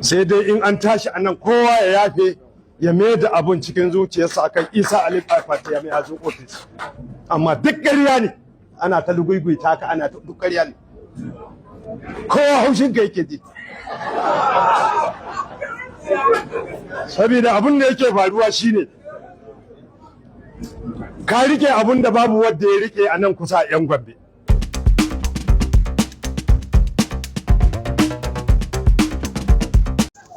Sai dai in an tashi a nan, kowa ya yafe, ya mai da abun cikin zuciyarsa akan Isa Ali Pantami ya zo ofis. Amma duk ƙarya ne, ana ta luguiguita ka, ana ta duk ƙarya ne. Kowa haushin ka yake ji, saboda abun da yake faruwa shine ka rike abun da babu wanda ya rike a nan kusa a 'yan Gombe.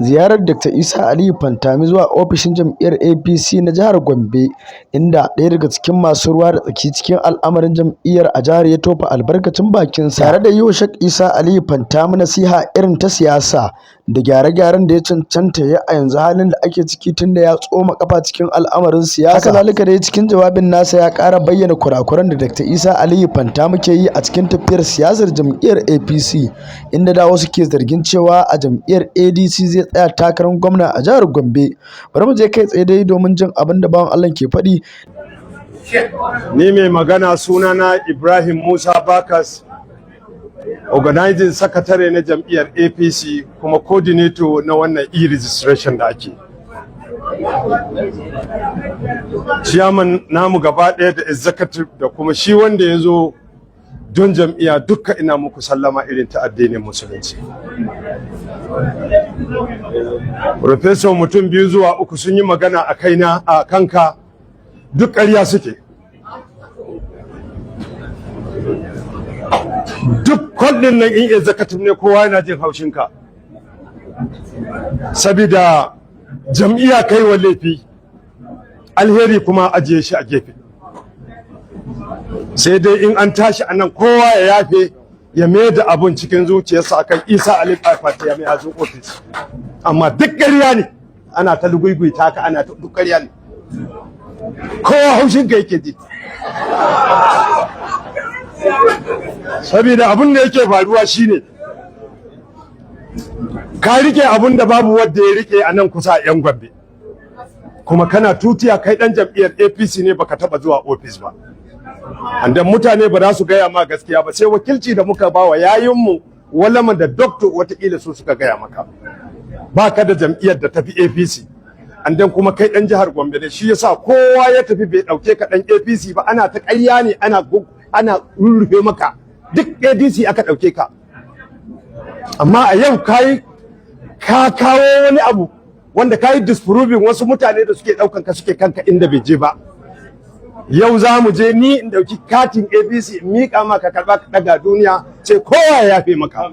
Ziyarar Dr. Isa Aliyu Pantami zuwa ofishin jam'iyyar APC na jihar Gombe, inda ɗaya daga cikin masu ruwa da tsaki cikin al'amarin jam'iyyar a jihar ya tofa albarkacin bakinsa tare da yi wa Sheikh Isa Aliyu Pantami nasiha irin ta siyasa da gyare-gyaren da ya cancanta ya yi a yanzu halin da ake ciki, tunda ya tsoma kafa cikin al'amarin siyasa. Haka zalika dai, cikin jawabin nasa ya ƙara bayyana kurakuran da Dr. Isa Aliyu Pantami ke yi a cikin tafiyar siyasar jam'iyyar APC, inda da wasu ke zargin cewa a jam'iyyar ADC zai tsaya takarar gwamna a jihar Gombe. Bari mu je kai tsaye dai domin jin abin da bawan Allah ke faɗi. Ni mai magana sunana Ibrahim Musa Bakas, organizing secretary na jam'iyyar APC kuma coordinator na wannan e-registration da ake. Chairman namu gaba ɗaya da executive da kuma shi wanda ya zo don jam'iyya, dukka ina muku sallama irin ta addinin Musulunci. Professor, mutum biyu zuwa uku sun yi magana a kaina, a kanka, duk ƙarya suke. Duk kwallin nan in executive ne, kowa yana jin haushinka. Sabida jam'iyya kai wa laifi, alheri kuma ajiye shi a gefe. Sai dai in an tashi a nan, kowa ya yafe, ya mai da abun cikin zuciyarsa akan Isa Ali Pantami ya zo ofis. Amma duk ƙarya ne, ana ta luguiguita ka, ana ta duk ƙarya ne. Kowa haushin ka yake ji, saboda abun da yake faruwa shine ka rike abun da babu wanda ya rike a nan kusa a 'yan Gombe. Kuma kana tutiya kai dan jam'iyyar APC ne, baka taba zuwa ofis ba. Andan mutane ba za su gaya ma gaskiya ba, sai wakilci da muka ba wa yayinmu Walama da doctor, watakila su suka gaya maka. Ba ka da jam'iyyar da tafi APC. Andan kuma kai dan jihar Gombe ne, shi yasa kowa ya tafi bai dauke ka dan APC ba. Ana ta ƙarya ne, ana rurrufe maka. Duk ADC aka dauke ka. Amma a yau kai ka kawo wani abu wanda kai disproving wasu mutane da suke daukan ka, suke kanka inda bai je ba. Yau za mu je, ni in dauki katin APC in miƙa maka, karba, ka daga duniya, sai kowa ya yafe maka.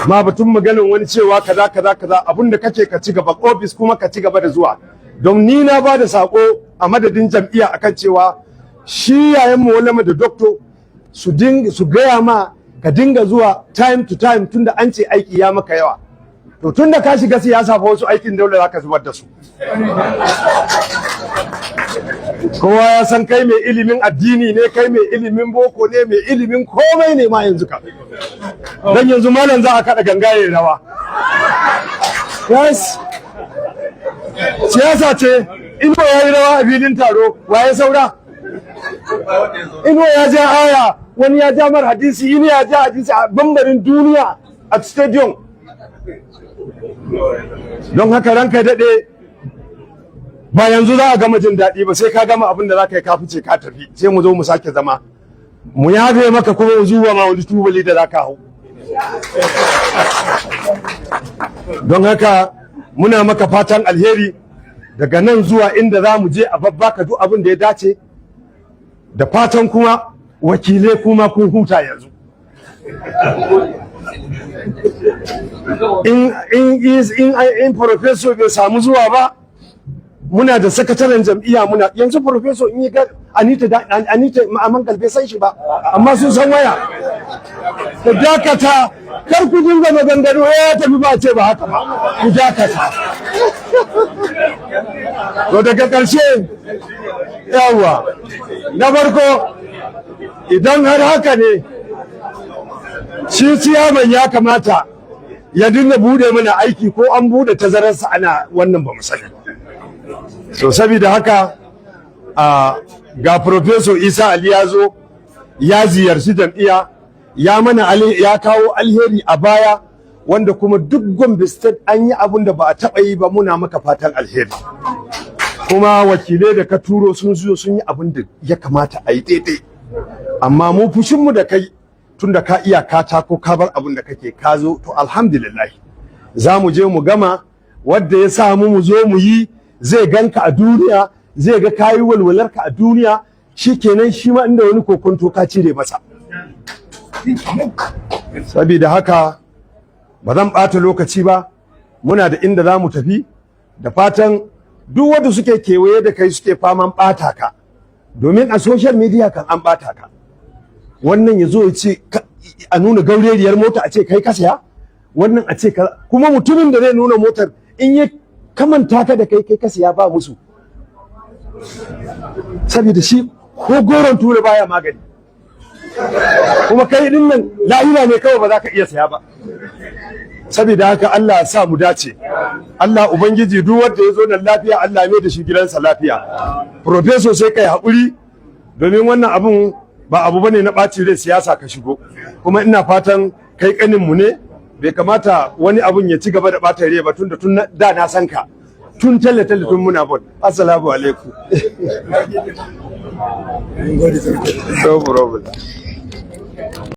Ma batun maganin wani cewa kaza kaza kaza, abun da kake ka ci gaba office kuma ka ci gaba da zuwa. Don ni na ba da sako a madadin jam'iyya akan cewa shi yayan mu Walama da doctor su dinga su gaya ma ka dinga zuwa time to time, tunda an ce aiki ya maka yawa. To, tunda ka shiga siyasa fa, wasu aikin dole zaka zubar da su. Kowa ya san kai mai ilimin addini ne, kai mai ilimin boko ne, mai ilimin komai ne ma yanzu ka. Dan yanzu malam za a kada ganga ya rawa. Yes, siyasa ce. Ino ya yi rawa a filin taro, waye saura? Ino ya ja aya, wani ya ja mar hadisi, ino ya ja hadisi a bambarin duniya a stadium. Don haka ranka daɗe, ba yanzu za a gama jin daɗi ba, sai ka gama abin da za ka yi, ka fice ka tafi, sai mu zo mu sake zama mu yafe maka, kuma mu zuwa ma wani tubali da za ka hau. Don haka muna maka fatan alheri daga nan zuwa inda za mu je a babbaka duk abin da ya dace, da fatan kuma wakilai kuma kun huta yanzu. In professor bai samu zuwa ba, muna da sakataren jam'iyya. Muna yanzu professor in yi ga Anita Anita Ma'amangal, bai san shi ba, amma sun san waya. Ku dakata, kar ku dinga maganganu, ya tafi ba ce ba haka ba. Ku dakata. To, daga ƙarshe, yawa, na farko, idan har haka ne, shi ciyaman ya kamata ya dinga bude mana aiki, ko an bude tazararsa ana wannan, ba mu sani. So saboda haka ga Professor Isa Ali ya zo ya ziyarci jam'iyya, ya mana ya kawo alheri a baya. Wanda kuma duk Gombe State an yi abun da ba a taɓa yi ba. Muna maka fatan alheri. Kuma wakilai da ka turo sun zo, sun yi abun da ya kamata a yi daidai. Amma mu fushinmu da kai, tunda ka iya katako, ka bar abun da kake, ka zo, to alhamdulillah. Za mu je mu gama. Wadda ya samu mu zo mu yi, zai ganka a duniya, zai ga kayi walwalarka a duniya. Shikenan, shi ma inda wani kokonto ka cire masa. Saboda haka ba zan ɓata lokaci ba, muna da inda za mu tafi. Da fatan duk wanda suke kewaye da kai suke faman ɓata ka, domin a social media kan an ɓata ka. Wannan ya zo ya ce a nuna gaureriyar mota, a ce kai ka saya wannan, a ce ka. Kuma mutumin da zai nuna motar, in ya kamanta ka da kai, kai ka saya, ba musu, saboda shi ko goron ture baya magani. Kuma kai din nan la'ila ne kawai ba za ka iya saya ba. Saboda haka Allah ya sa mu dace. Allah Ubangiji, duk wanda ya zo nan lafiya, Allah mai da shi gidansa lafiya. Professor, sai kai haƙuri, domin wannan abun ba abu bane na ɓaci rai. Siyasa ka shigo, kuma ina fatan kai kanin mu ne, bai kamata wani abun ya ci gaba da ɓata rai ba, tunda tun da na san ka tun talle talle, tun muna bon. Assalamu alaikum. No problem.